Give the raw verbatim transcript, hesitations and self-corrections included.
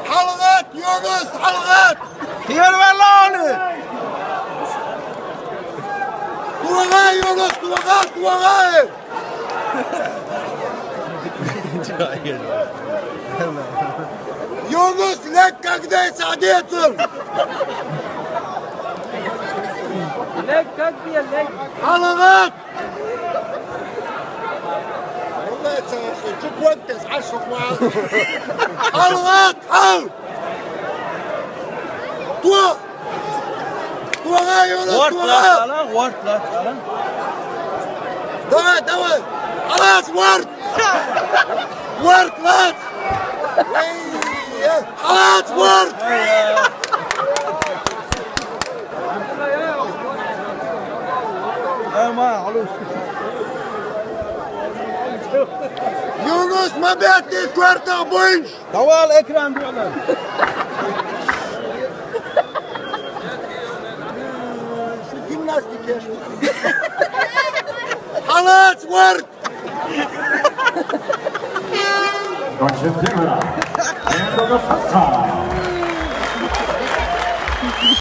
Halgat, Yunus, halgat! Yer ver lan onu! Tuvağa, Yunus, tuvağa, tuvağa! Yunus, lek kagde sadetsin! Lek kagde, lek! Halgat! Wallahi, çabuk, çabuk, aşık var. Halgat, hal! Tuvağa! Tuvağa, Yunus, tuvağa! Ворт, лач, алан, ворт, лач, алан. Давай, давай! Алач, ворт! Ворт, лач! Эй, э, алач, ворт! Эй, ма, алуш. Yunus, mabetni körtüğ boyunç. Давай, экран, давай. Şu gimnastik ya. Алач, ворт! Konçentimera. Endo da Sasa.